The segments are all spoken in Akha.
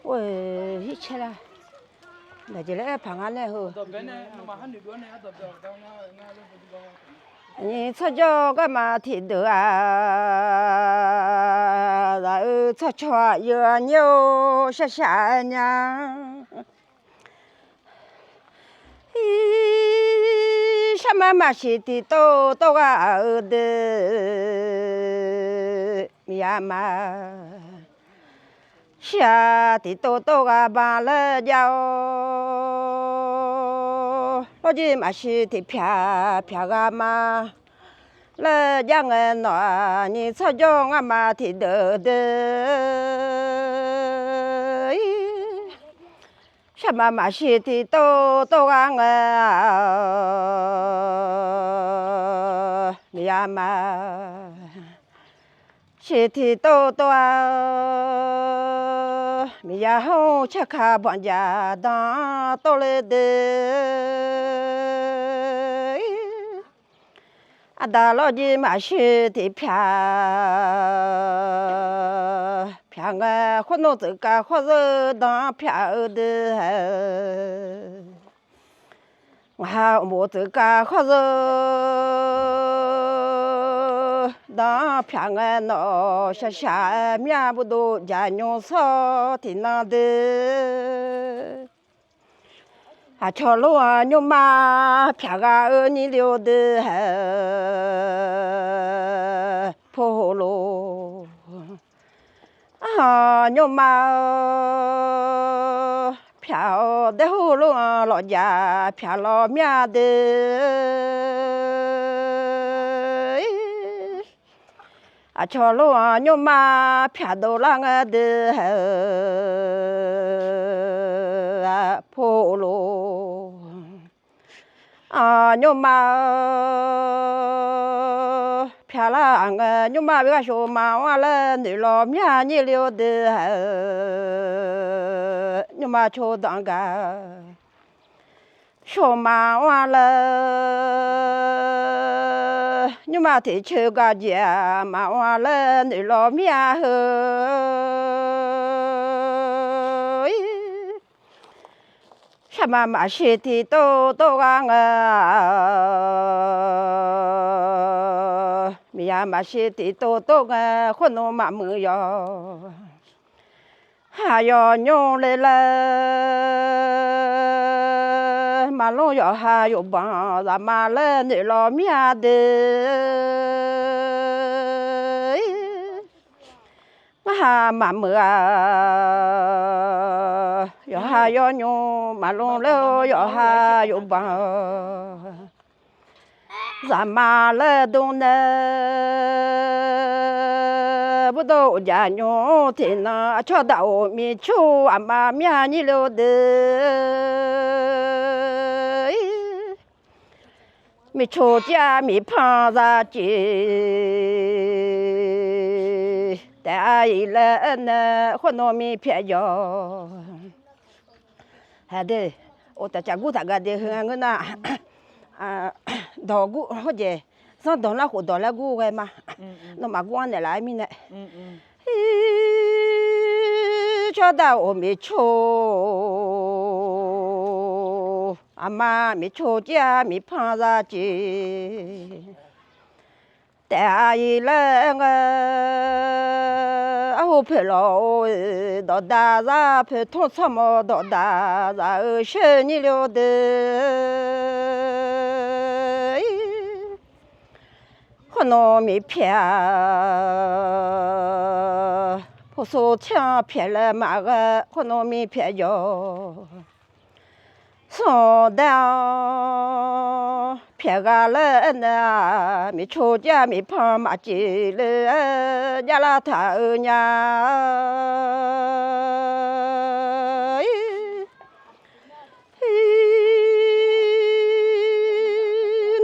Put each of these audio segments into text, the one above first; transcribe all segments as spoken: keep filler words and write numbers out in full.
Or, hircaer lar. Daqjeq laer aer paq ngar laer heu. Nyiq tsawrjawr garma tiqdeuq-aq, zaq-eu tsawrcawq aqyuif aqnyir-or, shaqshaq-aer nya. Sharma maqsiq tiqtov tov ghaq-eu deuq, Miqyaer ma. Shir-aq tiqtov tov ghaq ban laer jav-awr, lawrjir maqsiq tiqpyaq pyaq ghaq ma laer jav ngae, nawq-aq nyiq tsawrjawr ngar ma tiqdeuq deuq-ir. Sharma maqsiq tiqtov tov ghaq ngae, Miqyaer ma. Siq tiqtov tov-a, Miqyaer hawr-eu caerkaq banqjaq dan tov le deuq-ir. Aqda lawrjir maqsiq tiqpyaq pyaq ngae, khoernmr tseufkav khawr zeur dan pyaq-eu deuq-a. Ngaq ha uqmov tseufkav khawr zeur dan pyaq ngae, nawq shaqshaq-aer myav burdov jaqnymr sawr tiqnan deuq. Aqcawq lor-anr nymrma pyaq ghaq-eu nyir le-eu deuq-a. Pov heulof nymrma-eu pyaq-awr, daer heulof-anr lawqjaq pyaq lawq myav deuq. Aqcawq lor-anr nymrma pyaq dovlar ngae deuq-a. Pov heulof nymrma pyaq lar ngae, nymrma bi gharshof maqanr-a laer noeq lawq myav nyir le-eu deuq-a. Nymrma codanq gaq shawq maqanr-a laer, nymrma tiqcoer gaq jeq-aq maqanr-a laer noeq lawq myav heu-ir. Sharma maqsiq tiqtov tov ghaq ngae, Miqyaer maqsiq tiqtov tov ngae, khoernmr maqmuiq yawq ha yawq nymr le laer, maqlmr yawqha yawqbanq zaqma laer noeq lawq myav deuq-ir. Ngar ha maqmuiq-a, yawqha yawq nymr maqlmr laer-awr, yawqha yawqbanq zaqma laer dm nae, burdov uqjaq nymr tiqnan, aqcawq daq-oq miqcoq aqma myav nyir le-eu deuq-ir. Miqcoq tiv-a miqpanq zaqciq taef-a iq laer aernae, khoernmr mirpyaeq yawq hae de. Oq taqcaq gur taq gaq de heu-a ngeur nar, dawq gur hawr jaeq, zanrdawq nar khofdawq laer gur ghae ma. Nawmaf gur-anr naeqlaf-aer mirnae, ir, cawrdaq-oq miqcoq aqma miqcoq tiv-a miqpanq zaqciq taef-a iq laer ngae, arhu poeq lawq-or, dawqdaq zaq poeq tmr tsawrmawq dawqdaq zaq-eu shaer nyir le-eu deuq-ir. Khoernmr mirpyaeq-a, pov sov tser-anr pyaeq laer maqghae, khoernmr mirpyaeq yawq sanqdae-anr pyaeq gha laer aernae-a, miqcoq tiv-a miqpanq maqciq le-aer javlar taq-eu nya-ir.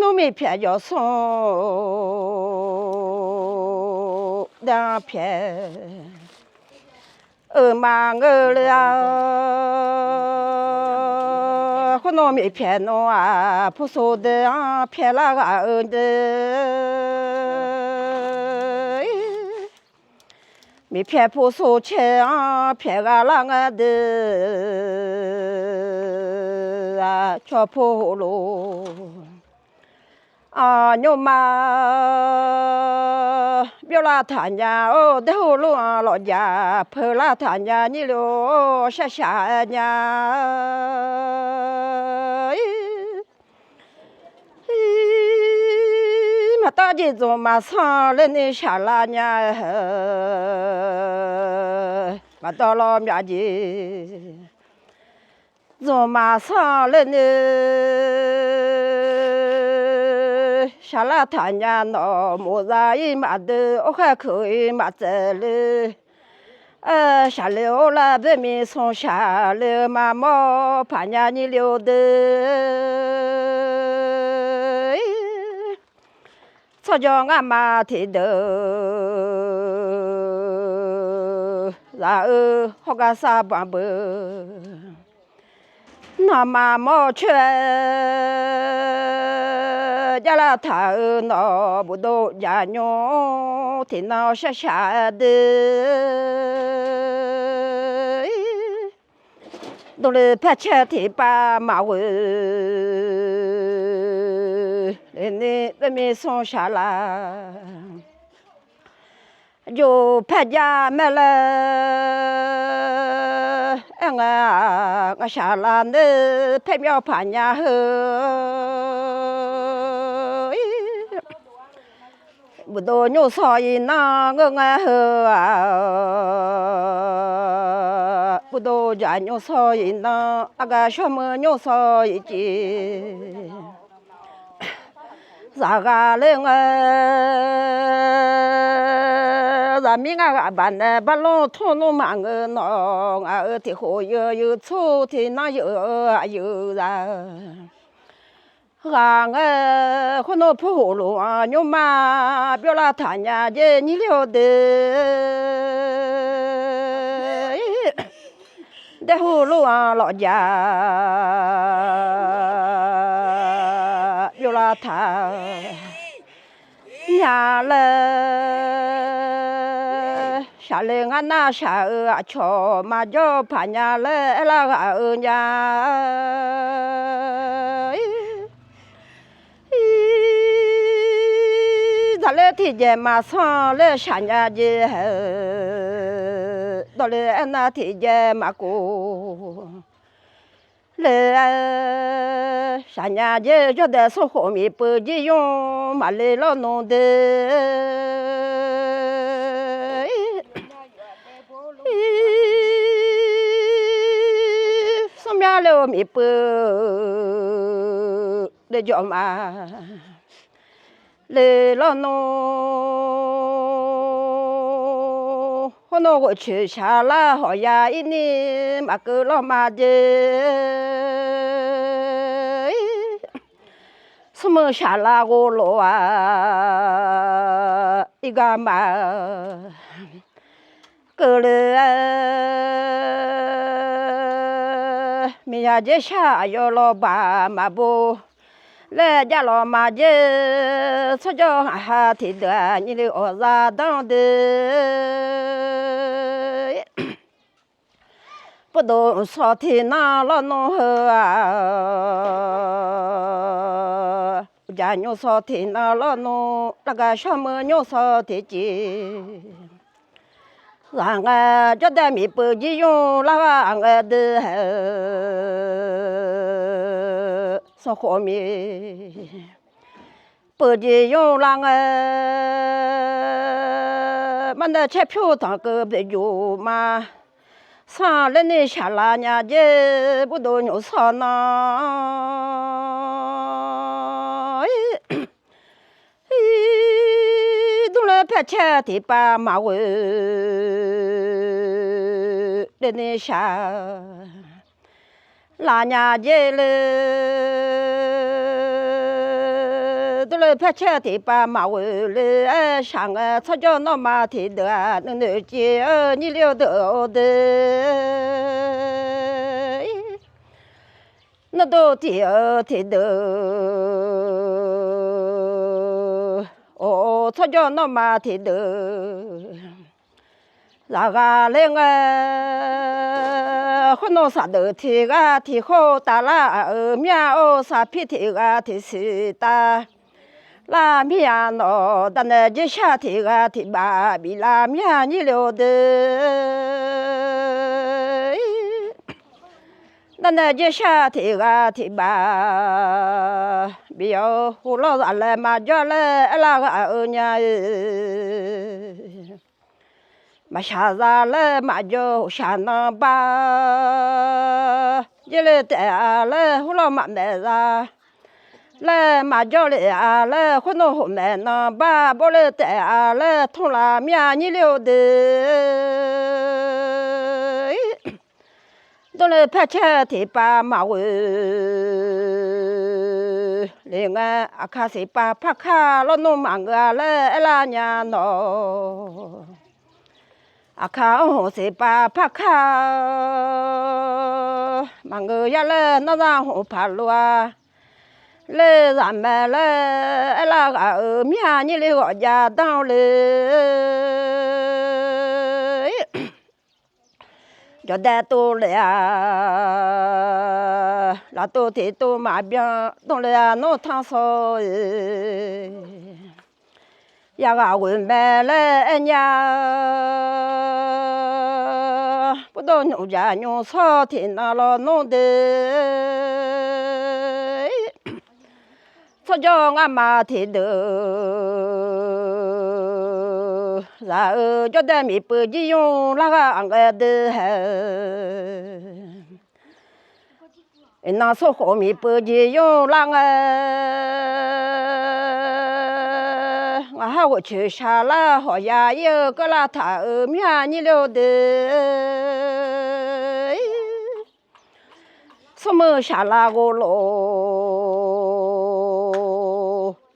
Nmr mirpyaeq yawq sanqdae-anr pyaeq-eu maqngeur le-a. Nawr miqpyaeq nawr-aq, pursov deuq-anr pyaeqlar ghaq-eu deuq, miqpyaeq pursov caer-anr pyaeq ghaq lar ngae deuq, aqcawq pov hawlof-aq, nymrma byawr lar taq nya-or, daerhu lof-anr lawqjaq peuq lar taq nya nyir le-or, sharshaq-aer nya maqtawr jeq dzmq maqsanr ler ni shaqlar nya-eu, maqdawr lawr myavjeq dzmq maqsanr ler ni shaqlar taq nya nawq, mof za ir maqdui, orkhaer keuq ir maqtsaev le. Shaqle or lar boermiq smr shaqle-eu maqmawr paq nya nyir le-or deuq, tsawrjawr ngar ma tiqdeuq zaq-eu hawr gar sar banq beu, nawq maqmawr coer-aer, jarlar taq-euq nawq, bofdov jaqnymr tiqnan sharshaq-aer deuq, dovle paer caer tiqpav maqghoe ni boermiq smr shaqlar, joq paer jav mae laer aer ngae-aq, ngaq shaqlar ner paer myawr paq nya heu, bofdov nymr sawr iqnan ngeur ngae heu-aq, bofdov jaq nymr sawr iqnan, argaq shawr meuq nymr sawr iqjeq zaqghaq ler ngae, zaqmir ngar ghaq baq nae barlanr tmr nmr maqngeur nawq, ngaq-euq tiq khof yeuq yeuq tsur tiq nanr yeuq-eu aqyuif zaq ghaq ngae, khoer nawr pur hawlof-anr nymrma byawr lar taq nya jeq nyir le-or deuq, daerhu lof-anr lawqjaq byawr lar taq nya laer, shaqle ngar nar shaq-eu aqcawq maqjawr paq nya laer aerlar ghaq-eu nya. Zaqler tiqjaeq maqsanr laer shaq nya jeq, dawqle aernar tiqjaeq maqkov le aer, shaq nya jeq jawrdaef smrkhof miqpeuv jir ymr maqle lawrnmr deuq, smrmyar le-eu miqpeuv le jawr ma le lawrnmr, khoer nawr ghoeqcoeq shaqlar hawq ya ir ni maqkeuv lawr ma jeq, smrmuiq shaqlar ghov lof-aq, ir gar ma keuvle-aer, miqya dzer shaq aqyawf lawrbaq maqbo laer jav lawq ma jeq, tsawrjawr ngaq ha tiqdeuq-aq nyir le-awq zadanr deuq, bawrdov mqsawq tiqnan lawrnmr heu-aq, uqjaq nymr sawq tiqnan lawrnmr, largaq shawr meuq nymr sawq tiqjeq, zaq ngae jawrdaef miqpeuv jir ymr lar ghaq ngae deuq-aer, smrkhof miq peuv jeq ymr lar ngae, marnae caer pyur tanqkeuv boeqjoq ma, sanr ler ni shaqlar nya jeq, bawrdov nymr sawq nan durler paer caer tiqpav maqghoe ler ni shaq laf nya jeq le. Durler paer caer tiqpav maqghoe le-aer shaq ngae, tsawrjawr nawr ma tiqdeuq-aq nuinoeq jeq-eu nyir le-eu deuq-or deuq, Nawrdov tiq-eu tiqdeuq, or, tsawrjawr nawmaf tiqdeuq, zaqghaq ler ngae, khoernov saqdeuq tiq ghaq tiq khov taf lar-euq mir-a, or, saqpir tiq ghaq tiq siq taf lar mir-a nawq, darnae jershar tiq ghaq tiq baf bif lar mir-a nyir le-eu de. Darnae jershar tiq ghaq tiq baf bif-awr, uvlanr zaq laer maqjawr laer aerlar ghaq-eu nya-e. Maqshaq za laer maqjawr uqshaq nan bar, jer le taef-a laer hurlanr maqmaeq za laer maqjawr le-a laer khoernov hawq maeq nan bar bov le taef-a laer tmr laf mir-a nyir le-eu de. Dmr le paer caer tiqpav maqghoe le ngae, aqkaq siqpav par kar lawrnmr maqngeur-a laer aerlar nya nawq. Aqkaq-anr hmq siqpav par kar maqngeur ya laer, nanrzar hmq paq lof-a le zaq mae laer aerlar ghaq-euq mir-a nyir le ghawqjav danr le. Jawqdaev tov le-a, laf tov tiq tov maqbyan dmr le-a nawr tanr sawr-e. Yaghaq ghoeq mae laer aer nya, burdov nymq jaq nymr sawr tiqnan lawnmr de. Tsawrjawr ngar ma tiqdeuq, zaq-eu jawrdae miqpeuv jir nymr lar ghaq aqghae de hae. Iqnan sorkhof miqpeuv jeq yawr lar ngae, ngaq har ghofcoeq shaq lar hawq ya ir-eu keuvlar taq-euq mir-a nyir le-eu de. Smrmuiq shaqlav ghov lof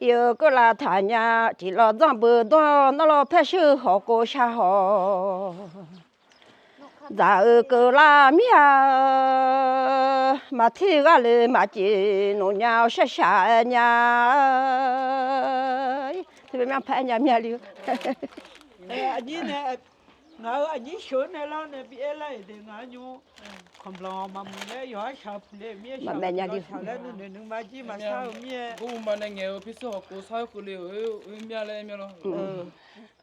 ir-eu keuvlar taq nya, tiq lawr dzanr beu dmr-awr nawr lawr paer shuir hawq kov shar hawq. Dzaq-eu keuvlar mir-a, maqtir ghar le maqcif noeq nya-awr shar shaq-aer nya. Teu myanr paq-aer nya mir-a li-eu. Ngaq-euq aqnyir sheuq-eu nae lar nae bi aer lar-euq de ngaq-anr nymr. Khanqblanq maqmuiq nae yawqhar shaq puq le mir-a shaq-eu nya li-eu laer nuinoeq nuima jir maqshar-eu mir-aer. Gurma nae ngaeq-eu pyurshuir hawq kov sar khoer le-euq oe mir-a laer aer mir-a lawr.